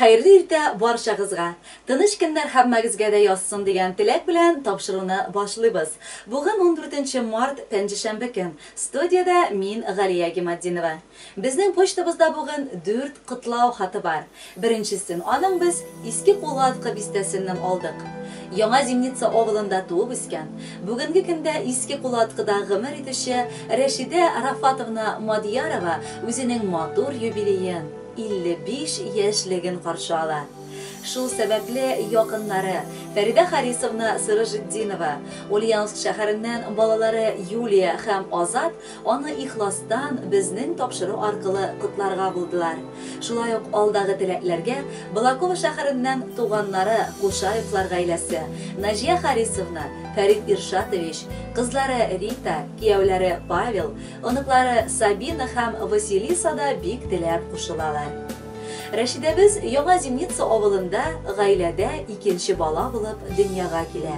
Хәерле иртә барчагызга! Тыныч көннәр һәммәгезгә дә язсын дигән теләк белән тапшыруны башлыйбыз. Бүген 14 март, пәнҗешәмбе көн. Студиядә мин, Галия Гиматдинова. Безнең почтабызда бүген дүрт котлау хаты бар. Беренчесен аның без Иске Кулаткы бистәсеннән алдык. Яңа Зимница авылында туып үскән, бүгенге көндә Иске Кулаткыда гомер итүче Рәшидә Рафатовна Мадьярова үзенең матур юбилеен, 55 яшьлеген каршы ала. Шул сәбәпле якыннары Фәридә Харисовна Сыражетдинова, Ульяновск шәһәреннән балалары Юлия һәм Азат аны ихластан безнең тапшыру аркылы котларга булдылар. Шулай ук алдагы теләкләргә Балаково шәһәреннән туганнары Кушаевлар гаиләсе, Наҗия Харисовна, Фәрит Иршатович, кызлары Рита, кияүләре Павел, Оныклары Сабина һәм Василиса да бик теләп кушылалар. Рәшидәбез Яңа Зимница авылында гаиләдә икенче бала булып дөньяга килә.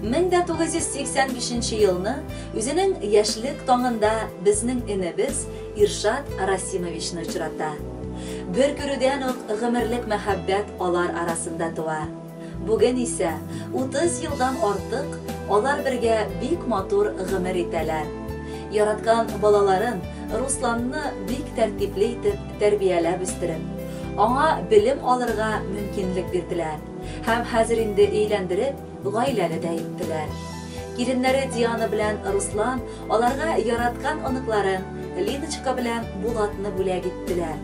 1985 нче елны үзенең яшьлек таңында безнең энебез Иршат Расимовичны очрата. Бер күрүдән үк гомерлек мәхәббәт алар арасында туа. Бүген исә, 30 елдан артык, алар бергә бик матур гомер итәләр. Яраткан балаларын, Русланны бик тәртипле итеп тәрбияләп үстереп, аңа белем алырга мөмкинлек бирделәр һәм хәзер инде өйләндереп, гаиләле дә иттеләр. Киленнәре Диана белән Руслан аларга яраткан оныкларын, Линочка белән Булатны бүләк иттеләр.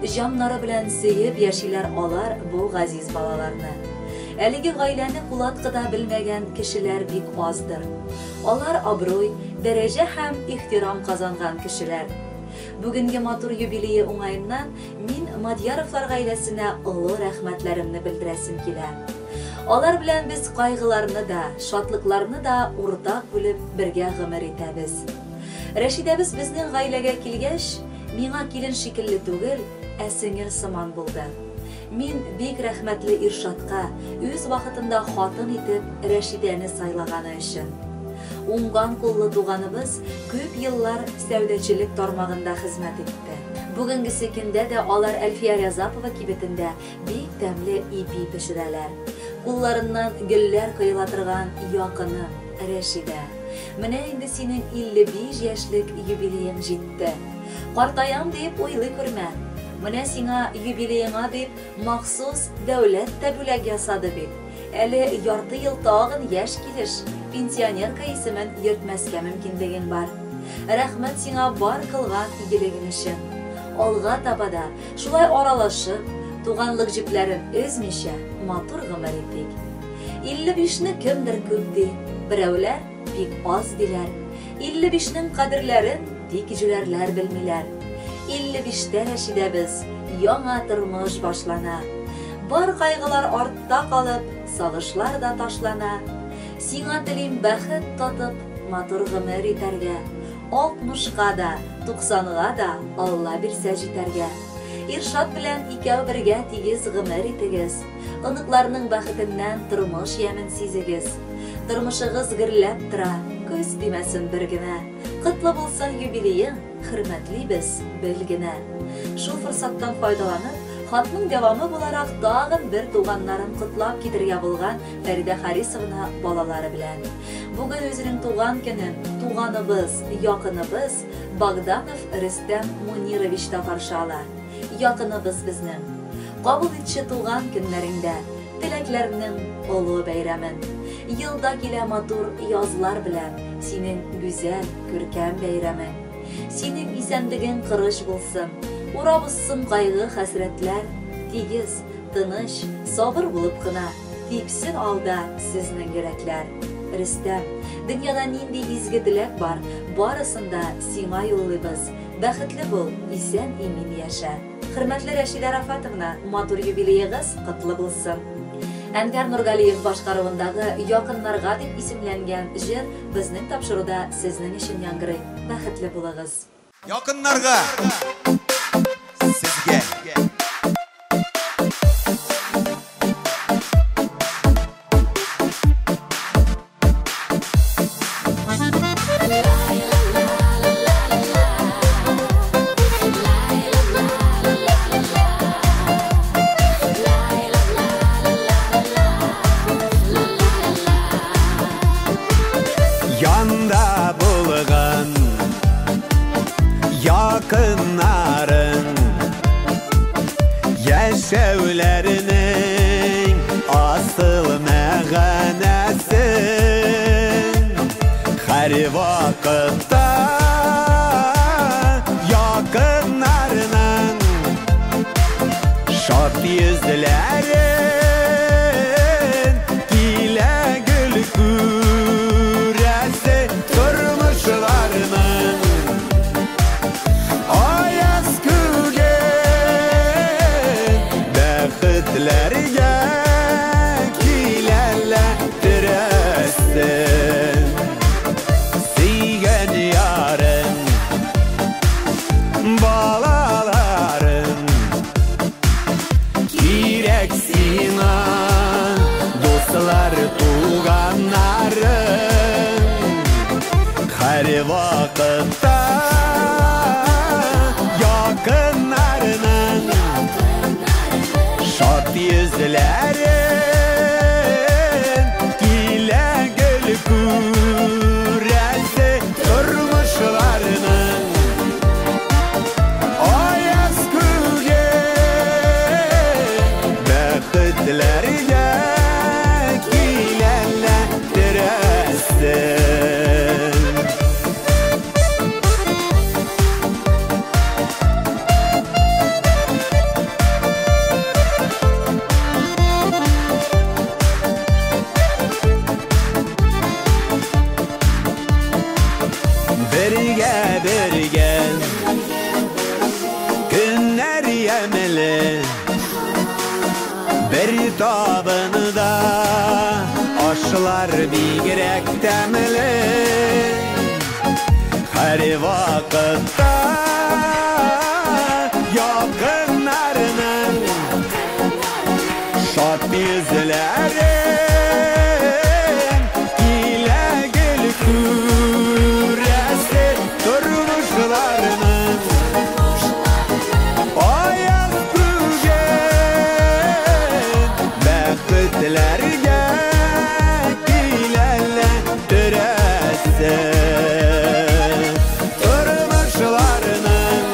Җаннары белән сөеп яшиләр алар бу газиз балаларны. Әлеге гаиләне Кулаткыда белмәгән кешеләр бик аздыр. Алар абруй, дәрәҗә һәм ихтирам казанган кешеләр. Бүгенге матур юбилее уңаеннан мин Мадьяровлар гаиләсенә олы рәхмәтләремне белдерәсем килә. Алар белән без кайгыларны да, шатлыкларны да уртак бүлеп бергә гомер итәбез. Рәшидәбез безнең гаиләгә килгәч, миңа килен шикелле түгел, ә сеңел сыман булды. Мин бик рәхмәтле Иршатка, үз вакытында хатын итеп Рәшидәне сайлаганы өчен. Уңган куллы туганыбыз күп еллар сәүдәчелек тармагында хезмәт итте. Бүгенгесе көндә дә алар Әлфия Рязапова кибетендә бик тәмле ипи пешерәләр. Кулларыннан гөлләр коела торган якыным, Рәшидә. Менә инде синең 55 яшьлек юбилеең җитте. Картаям диеп уйлый күрмә. Менә сиңа юбилееңа дип махсус дәүләт тә бүләк ясады бит. Әле ярты ел тагын яшь килеш пенсионерка исемен йөртмәскә мөмкинлегең бар. Рәхмәт сиңа бар кылган игелегең өчен. Алга таба да шулай аралашып, туганлык җепләрен өзмичә матур гомер итик. 55 не кемдер күп ди, берәүләр бик аз диләр. 55 нең кадерләрен тик җүләрләр белмиләр. 55 тә Рәшидәбез, яңа тормыш башлана. Бар кайгылар артта калып, сагышлар да ташлана. Сиңа телим бәхет татып, матур гомер итәргә. Алтмышка да, туксанга да Алла бирсә җитәргә. Иршат белән икәү бергә тигез гомер итегез. Оныкларның бәхетеннән тормыш ямен сизегез. Тормышыгыз гөрләп тора, күз тимәсен бер генә. Котлы булсын юбилеең, хөрмәтлибез, бел генә. Шул форсаттан файдаланып, хатның дәвамы буларак тагын бер туганнарын котлап китергә булган Фәридә Харисовна балалары белән. Бүген үзенең туган көнен туганыбыз, якыныбыз Богданов Рөстәм Мунирович та каршы ала. Якыныбыз безнең. Кабул итче туган көннәреңдә теләкләрнең олы бәйрәмен. Елда килә матур язлар белән синең гүзәл, күркәм бәйрәмең. Синең исәнлегең корыч булсын, урап узсын кайгы-хәсрәтләр, тигез, тыныч, сабыр булып кына типсен алда сезнең йөрәкләр. Рөстәм, дөньяда нинди изге теләк бар, барысын да сиңа юллыйбыз. Бәхетле бул, исән-имин яшә. Хөрмәтле Рәшидә Рафатовна, матур юбилеегыз котлы булсын! Әнвәр Нургалиев башкаруындагы Якыннарга дип исемләнгән җыр безнең тапшыруда сезнең өчен яңгырый. Бәхетле булыгыз! Якыннарга! Сезгә! Якыннарың яшәүләренең асыл мәгънәсен һәр вакытта якыннарының шат йөзләрен килә гел күрәсе тормышларының аяз күген бәхетләргә киләләттерәсен. Сөйгән ярың, балаларың кирәк сиңа, дуслар, туганнарың һәр вакытта якыннарының шат йөзләрен килә гел күрәсе тормышларының аяз күген бәхетләргә киләләттерәсен. Бергә бергә көннәр ямьле, бер табында ашлар бигрәк тәмле. Һәр вакытта якыннарының шат йөзләрен килә гел күрәсе тормышларының аяз күген бәхетләргә киләләттерәсе. Тормышларының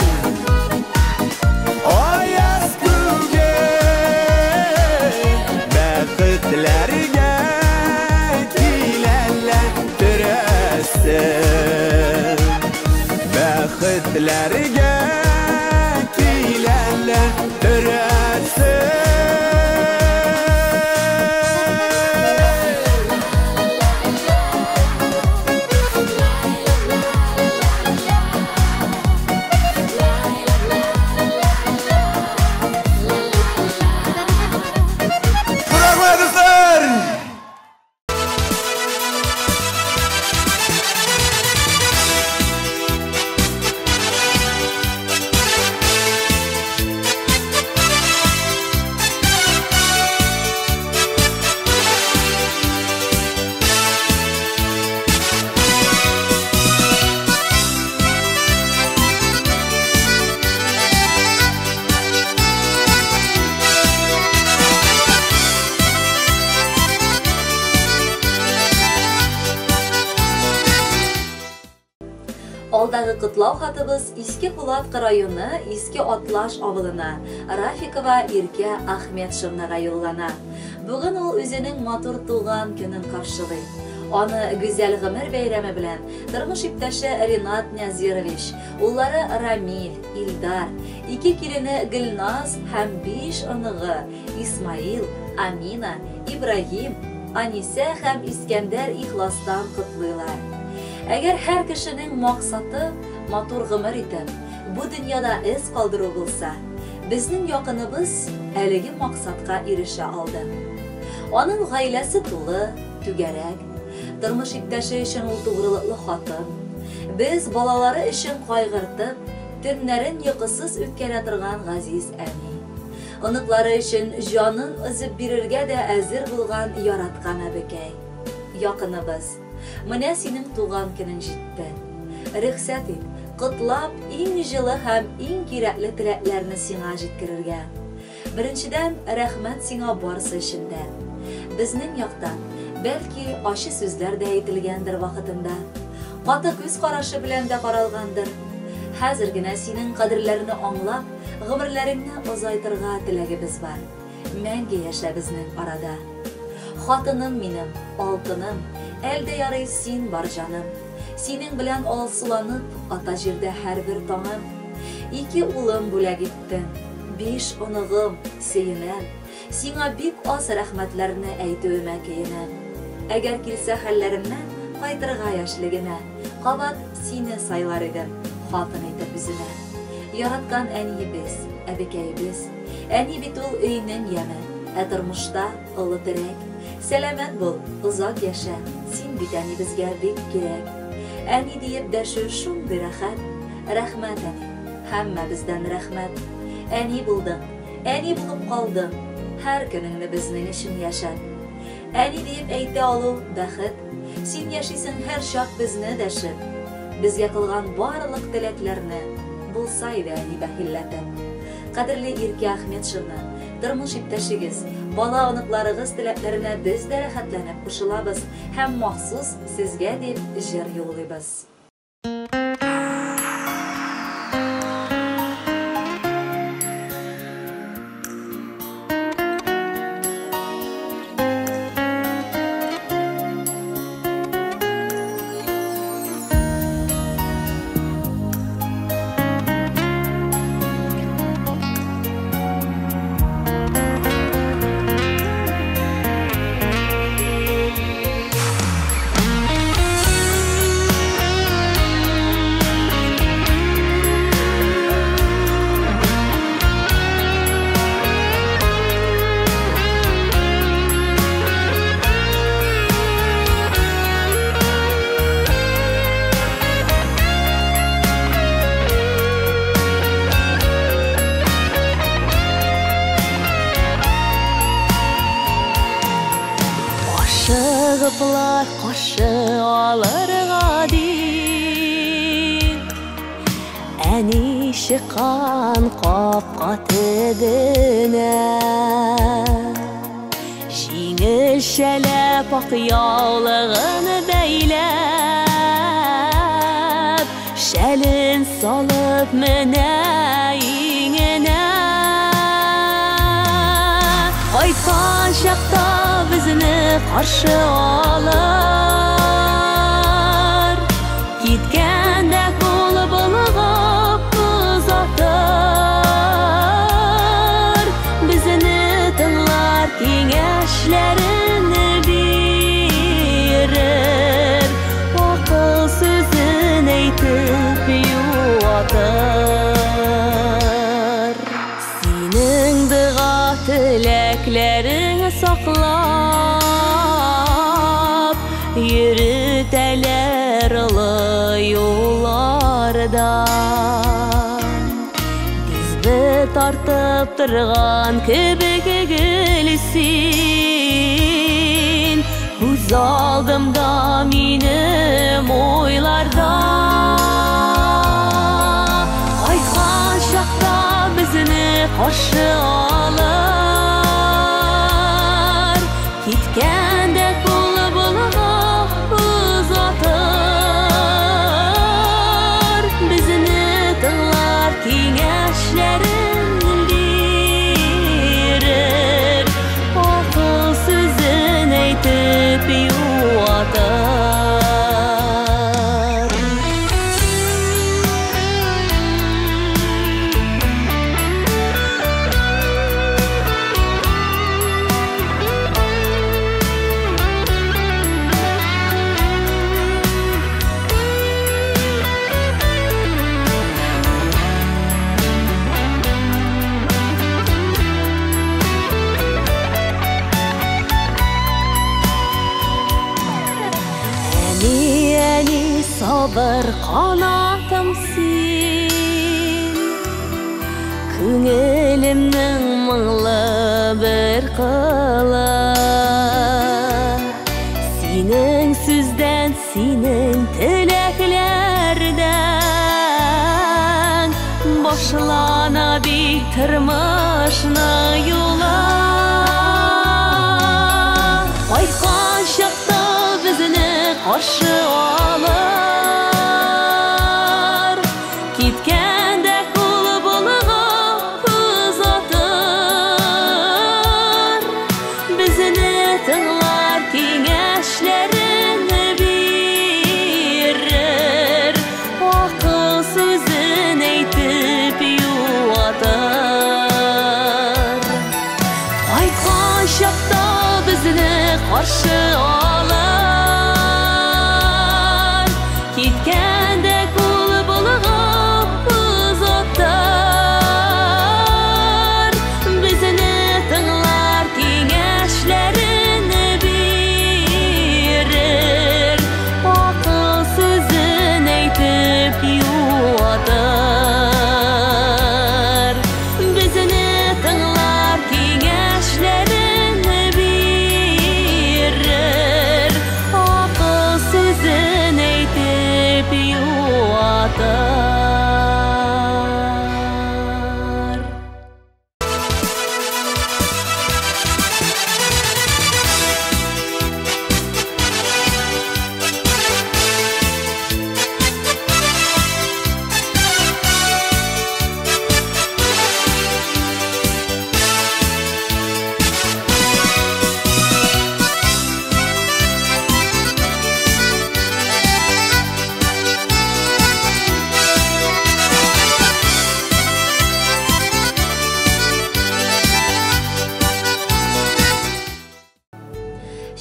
аяз күген бәхетләргә киләләттерәсе. Бәхетләргә киләләттерәсе. Рәхмәт, дуслар! Алдагы котлау хатыбыз Иске Кулатка районы Иске Атлаш авылына Рафикова Иркә Ахметшевнага юллана. Бүген ул үзенең матур туган көнен каршылый. Аны гүзәл гомер бәйрәме белән тормыш иптәше Ринат Нәзирович, уллары Рамил, Илдар, ике килене Гөлназ һәм 5 оныгы Исмаил, Амина, Ибраһим, Анисә һәм Искәндәр ихластан котлыйлар. Әгәр һәр кешенең максаты матур гомер итеп, бу дөньяда эз калдыру булса, безнең якыныбыз әлеге максатка ирешә алды. Аның гаиләсе тулы, түгәрәк. Тормыш иптәше өчен ул тугрылыклы хатын. Без балалары өчен кайгыртып, төннәрен йокысыз үткәрә торган газиз әни. Оныклары өчен җанын өзеп бирергә дә әзер булган яраткан әбекәй. Якыныбыз, менә синең туган көнең җитте. Рөхсәт ит, котлап иң җылы һәм иң кирәкле теләкләрне сиңа җиткерергә. Беренчедән, рәхмәт сиңа барысы өчен дә. Безнең яктан, бәлки ачы сүзләр дә әйтелгәндер вакытында. Каты күз карашы белән дә каралгандыр. Хәзер генә синең кадерләрне аңлап, гомерләреңне озайтырга теләгебез бар. Мәңге яшә безнең арада. Хатыным минем, алтыным, әлдә ярый син бар җаным. Синең белән алсуланып, ата җирдә һәрбер таңым. Ике улым бүләк иттең, биш оныгым, сөенәм. Сиңа бик аз рәхмәтләрне әйтүемә көенәм. Әгәр килсә хәлләремнән кайтырга яшьлегемә, кабат сине сайлар идем, хатын итеп үземә. Яраткан әниебез, әбекәебез, әни бит ул өйнең яме, ә тормышта олы терәк. Сәламәт бул, озак яшә, син бит әни безгә бик кирәк. Әни диеп дәшү шундый рәхәт. Рәхмәт, әни, һәммәбездән рәхмәт. Әни булдың, әни булып калдың, һәр көнеңне безнең өчен яшәп. Әни диеп әйтә алу бәхет. Син яшисең һәр чак безне дәшеп. Безгә кылган барлык теләкләрне булса иде әни бәхилләтеп. Кадерле Иркә Ахметшевна, тормыш иптәшегез, бала оныкларыгыз теләкләренә без дә рәхәтләнеп кушылабыз һәм махсус сезгә дип җыр юллыйбыз. Ашыгыплар каршы алырга дип, әни чыккан капка төбенә. Җиңелчәләп ак яулыгын бәйләп, шәлен салып менә иңенә. Кайткан чакта безне каршы алыр, киткәндә кул болгап озатыр. Безне тыңлар, киңәшләрен бирер, акыл сүзен әйтеп юатыр. Синең дога теләкләрең саклап, йөрүтәләр олы юлларда. Дизбе тартып торган кебек гел син, күз алдымда минем уйларда. Кайткан чакта безне каршы алыр, киткәндә кул болгап озатыр. Безне тыңлар, киңәшләрен бирер, акыл сүзен әйтеп юатыр. Әни, сабыр канатым син, күңелемнең моңлы бер кылы. Синең сүздән, синең теләкләрдән башлана бит тормышның юлы. Кайткан чакта безне каршы алыр, киткән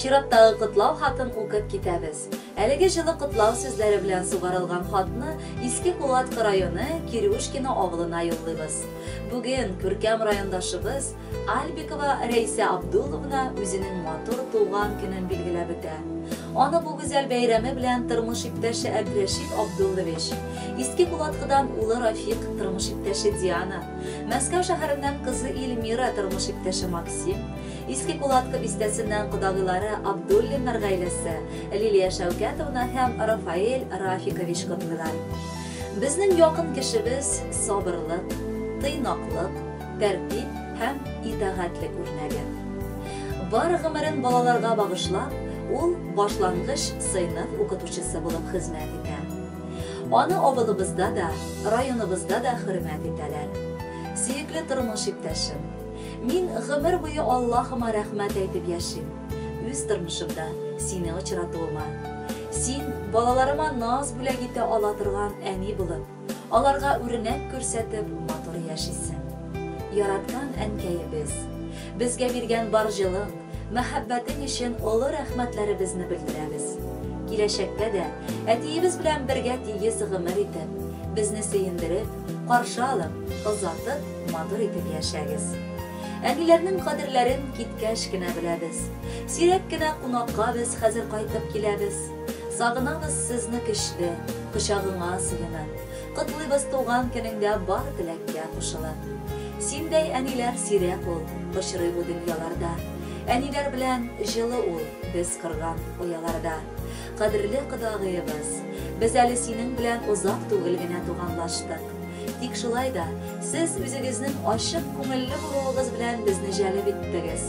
Чираттагы котлау хатын укып китәбез. Әлеге җылы котлау сүзләре белән сугарылган хатны Иске Кулаткы районы Кирюшкино авылына юллыйбыз. Бүген күркәм райондашыбыз Альбикова Рәйсә Абдулловна үзенең матур туган көнен билгеләп үтә. Аны бу гүзәл бәйрәме белән тормыш иптәше Әбдрәшит Абдуллович, Иске Кулаткыдан улы Рафик, тормыш иптәше Диана, Мәскәү шәһәреннән кызы Эльмира, тормыш иптәше Максим, Иске Кулаткы бистәсеннән кодагыйлары Абдуллиннар гаиләсе, Лилия Шәүкәтовна һәм Рафаэль Рафикович котлыйлар. Безнең якын кешебез сабырлык, тыйнаклык, тәртип һәм итагатьлек үрнәге. Бар гомерен балаларга багышлап, ул башлангыч сыйныф укытучысы булып хезмәт итә. Аны авылыбызда да, районыбызда да хөрмәт итәләр. Сөекле тормыш иптәшем, мин гомер буе Аллаһыма рәхмәт әйтеп яшим. Үз тормышымда сине очратуыма. Син балаларыма наз бүләк итә ала торган әни булып, аларга үрнәк күрсәтеп матур яшисең. Яраткан әнкәебез, безгә биргән бар җылың, мәхәббәтең өчен олы рәхмәтләребезне белдерәбез. Киләчәктә дә әтиебез белән бергә тигез гомер итеп, безне сөендереп, каршы алып, озатып, матур итеп яшәгез. Әниләрнең кадерләрен киткәч кенә беләбез. Сирәк кенә кунакка без хәзер кайтып киләбез. Сагынабыз сезне көчле, кочагыңа сыенып. Котлыйбыз туган көнеңдә бар теләккә кушылып. Синдәй әниләр сирәк ул, очрый бу дөньяларда. Әниләр белән җылы ул без корган ояларда. Кадерле кодагыебыз, без әле синең белән озак түгел генә туганлаштык. Тик шулай да сез үзегезнең ачык күңелле булуыгыз белән безне җәлеп иттегез.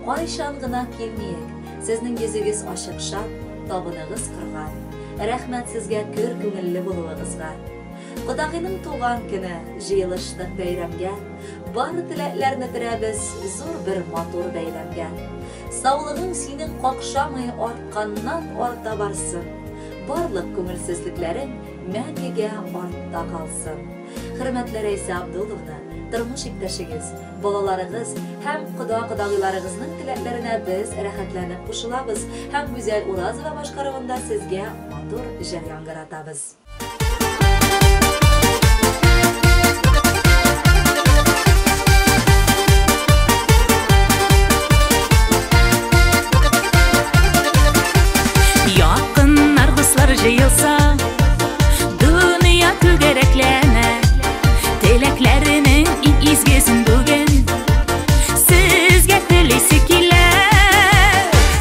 Кайчан гына килмиек, сезнең йөзегез ачык шат, табыныгыз корган. Рәхмәт сезгә көр күңелле булуыгызга. Кодагыйның туган көне җыелыштык бәйрәмгә. Бар теләкләрне терәбез зур бер матур бәйрәмгә. Саулыгың синең какшамый артканнан арта барсын. Барлык күңелсезлекләрең мәңгегә артта калсын. Хөрмәтле Рәйсә Абдулловна, тормыш иптәшегез, балаларыгыз һәм кода-кодагыйларыгызның теләкләренә без рәхәтләнеп кушылабыз һәм Гүзәл Уразова башкаруында сезгә матур җыр яңгыратабыз. Якыннар, дуслар җыелса, дөнья түгәрәкләнә. Теләкләренең иң изгесен бүген сезгә телисе килә.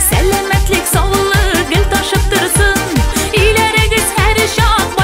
Сәламәтлек, саулык гел ташып торсын, өйләрегез һәр чак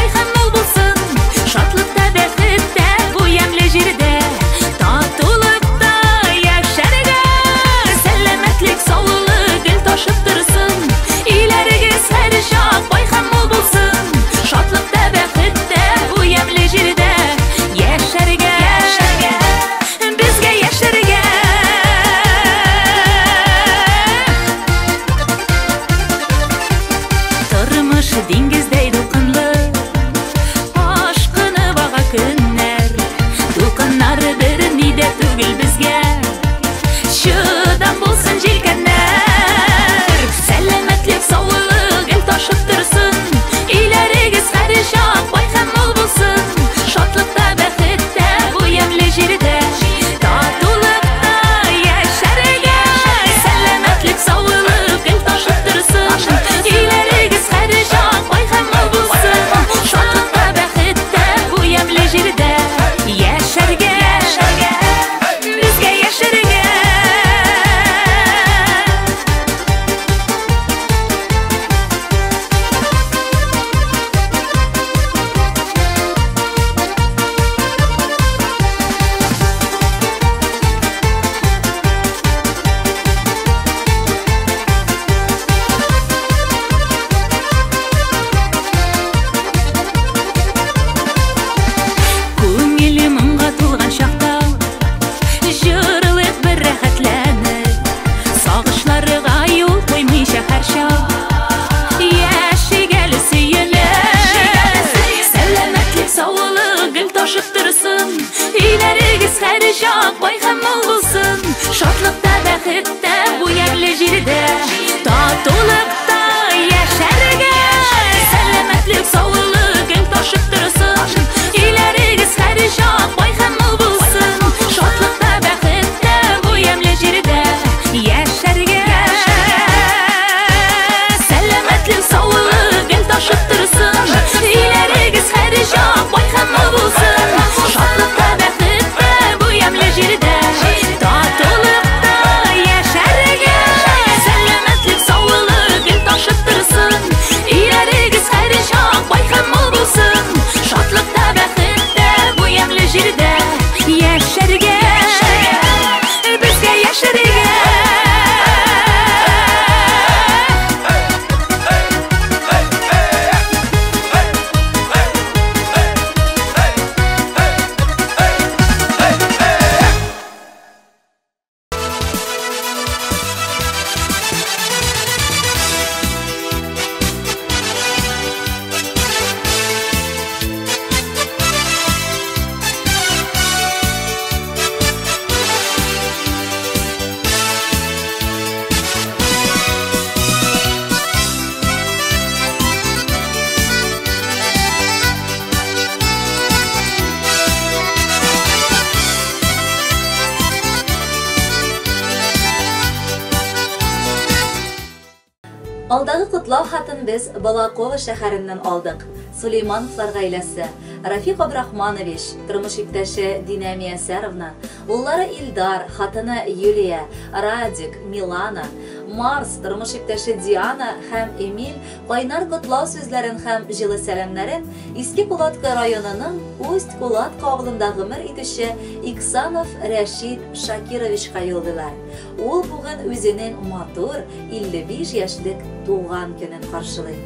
Котлау хатын без Балаково шәһәреннән алдык. Сулеймановлар гаиләсе, Рафик Абдрахманович, тормыш иптәше Динә Миясәровна, уллары Илдар, хатыны Юлия, Радик, Милана, Марс, тормыш иптәше Диана һәм Эмиль кайнар котлау сүзләрен һәм җылы сәламнәрен Иске Кулаткы районының Усть-Кулатка авылында гомер итүче Иксанов Рәшит Шакировичка юллыйлар. Ул бүген үзенең матур 55 яшьлек туган көнен каршылый.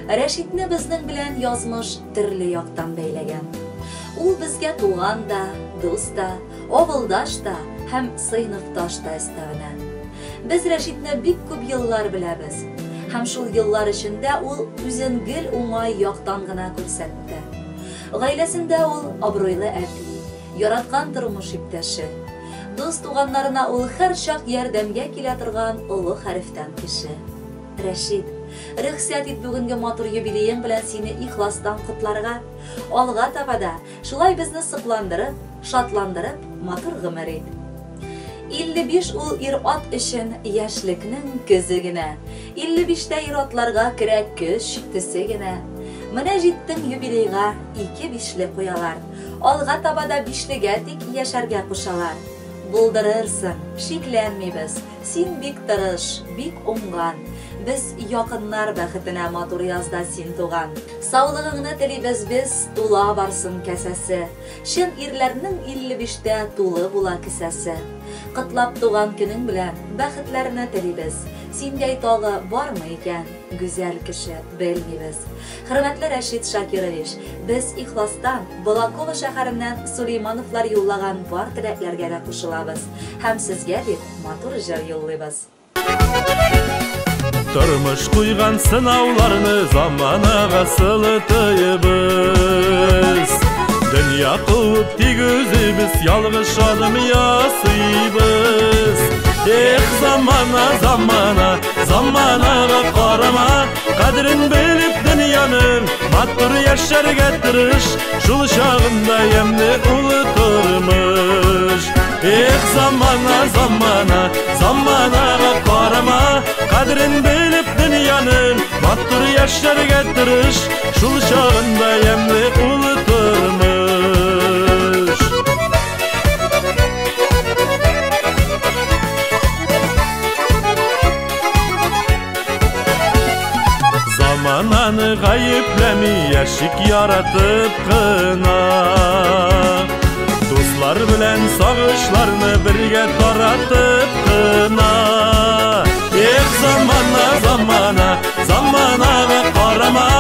Рәшитне безнең белән язмыш төрле яктан бәйләгән. Ул безгә туган да, дус та, авылдаш та һәм сыйныфташ та өстәвенә. Без Рәшитне бик күп еллар беләбез. Һәм шул еллар эчендә ул үзен гел уңай яктан гына күрсәтте. Гаиләсендә ул абруйлы әти, яраткан тормыш иптәше. Дус туганнарына ул һәрчак ярдәмгә килә торган олы хәрефтән кеше. Рәшит, рөхсәт ит бүгенге матур юбилеең белән сине ихластан котларга. Алга таба да шулай безне сокландырып, шатландырып, матур гомер ит. 55 ул ир-ат өчен яшьлекнең көзе генә. 55тә ир-атларга керә көч төсе генә. Менә җиттең юбилейга, ике бишле куялар. Алга таба да бишлегә тик яшәргә кушалар. Булдырырсың, шикләнмибез. Син бик тырыш, бик уңган. Без якыннар бәхетенә матур язда син туган. Саулыгыңны телибез без, тула барсын кәсәсе. Чын ирләрнең 55тә тулы була кесәсе. Котлап туган көнең белән бәхетләрне телибез. Синдәй тагы бармы икән, гүзәл кеше, белмибез. Хөрмәтле Рәшит Шакирович, без ихластан Балаково шәһәреннән Сулеймановлар юллаган бар теләкләргә дә кушылабыз һәм сезгә дип матур җыр юллыйбыз. Тормыш куйган сынауларны заманага сылытыйбыз. Дөнья куып тик үзебез ялгыш адым ясыйбыз. Эх, замана, замана, заманага карама, кадерен белеп дөньяның, матур яшәргә тырыш, шул чагында ямьле ул тормыш. Эх, замана, замана, заманага карама, кадерен белеп дөньяның, матур яшәргә тырыш, шул чагында ямьле ул тормыш. Замананы гаепләми, яшик яратып кына. Дуслар белән сагышларны бергә таратып кына. Эх, замана, замана, заманага карама,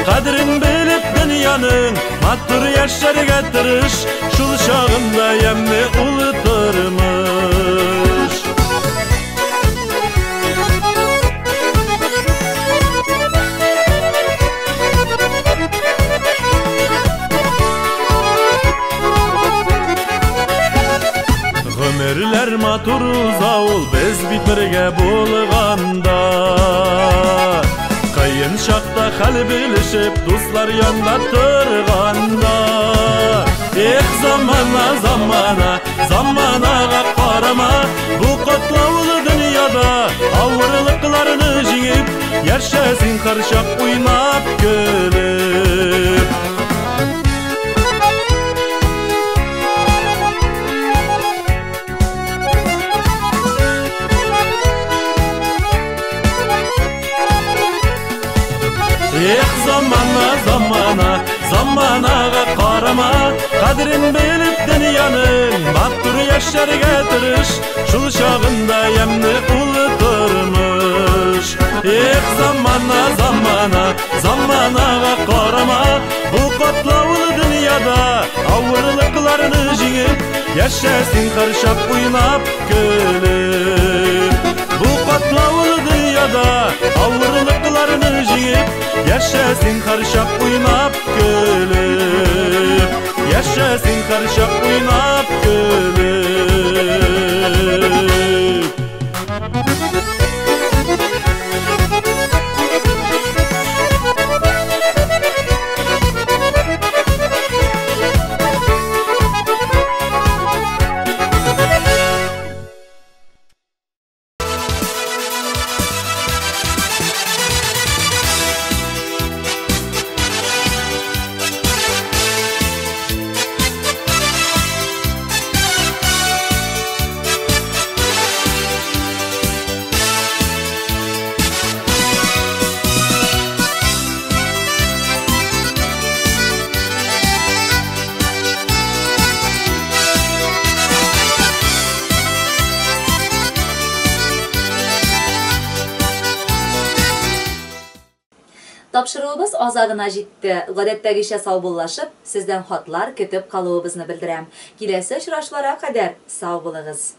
кадерен белеп дөньяның, матур яшәргә тырыш, шул чагында ямьле ул тормыш. Гомерләр матур уза ул, без бит бергә булганда. Кыен чакта хәл белешеп, дуслар янда торганда. Эх, замана, замана, заманага карама, бу катлаулы дөньяда авырлыкларны җиңеп, яшәсен һәрчак уйнап көлеп. Эх, замана, замана, заманага карама, кадерен белеп дөньяның, матур яшәргә тырыш, шул чагында ямьле ул тормыш. Эх, замана, замана, заманага карама, бу катлаулы дөньяда авырлыкларны җиңеп, яшәсен һәрчак уйнап көлеп. Бу катлаулы дөньяда авырлыкларны җиңеп, яшәсен һәрчак уйнап көлеп. Яшәсен һәрчак уйнап көлеп. Тапшыруыбыз азагына җитте. Гадәттәгечә саубуллашып, сездән хатлар көтеп калуыбызны белдерәм. Киләсе очрашуларга кадәр сау булыгыз!